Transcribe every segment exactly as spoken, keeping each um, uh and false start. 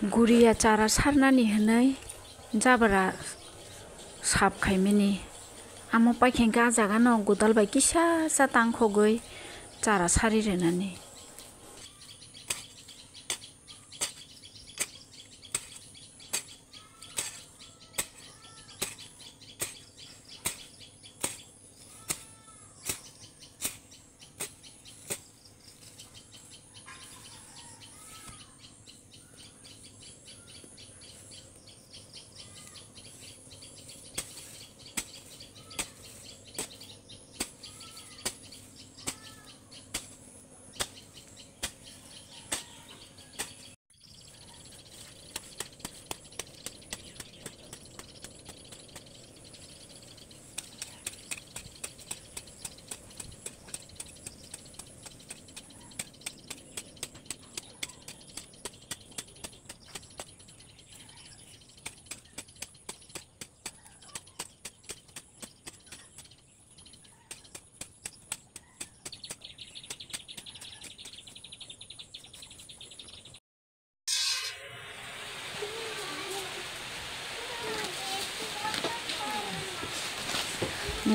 Guriya chara sarnani hwnwi jabra sap khaimani. Amo paikha hwnkhe ah jagano godal bai kisa sa tangkhogwi chara sari rwnani.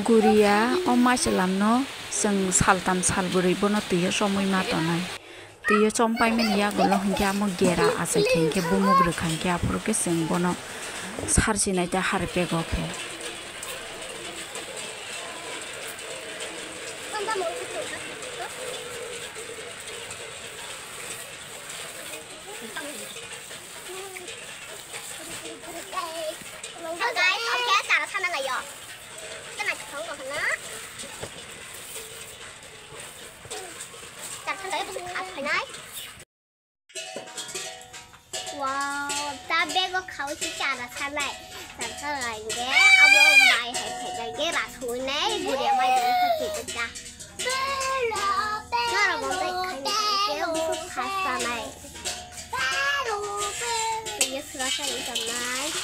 Guriya o maichwlamno chwng saltam salbwrwi bono twiyo chomwi ma tongnai. Twiyo chom paimani yagulo hinkhe amo gera achai khe hinkhe bumuk rwkha hinkhe aphuru khe chwng bono sarchinai tei harpego khe. Guys, okay, chara sana layo. Kena chikong ko na. Chara sana layo, bisi khas khainai. Wow, ta bego khao si chara sanai. Chara sana layo ge, abo mai hai hai ge ras hunai, guriya mai hai hai ge ta. Norok bo bai khaina khe busu phas sanai. Twiyo sura sari tongnai.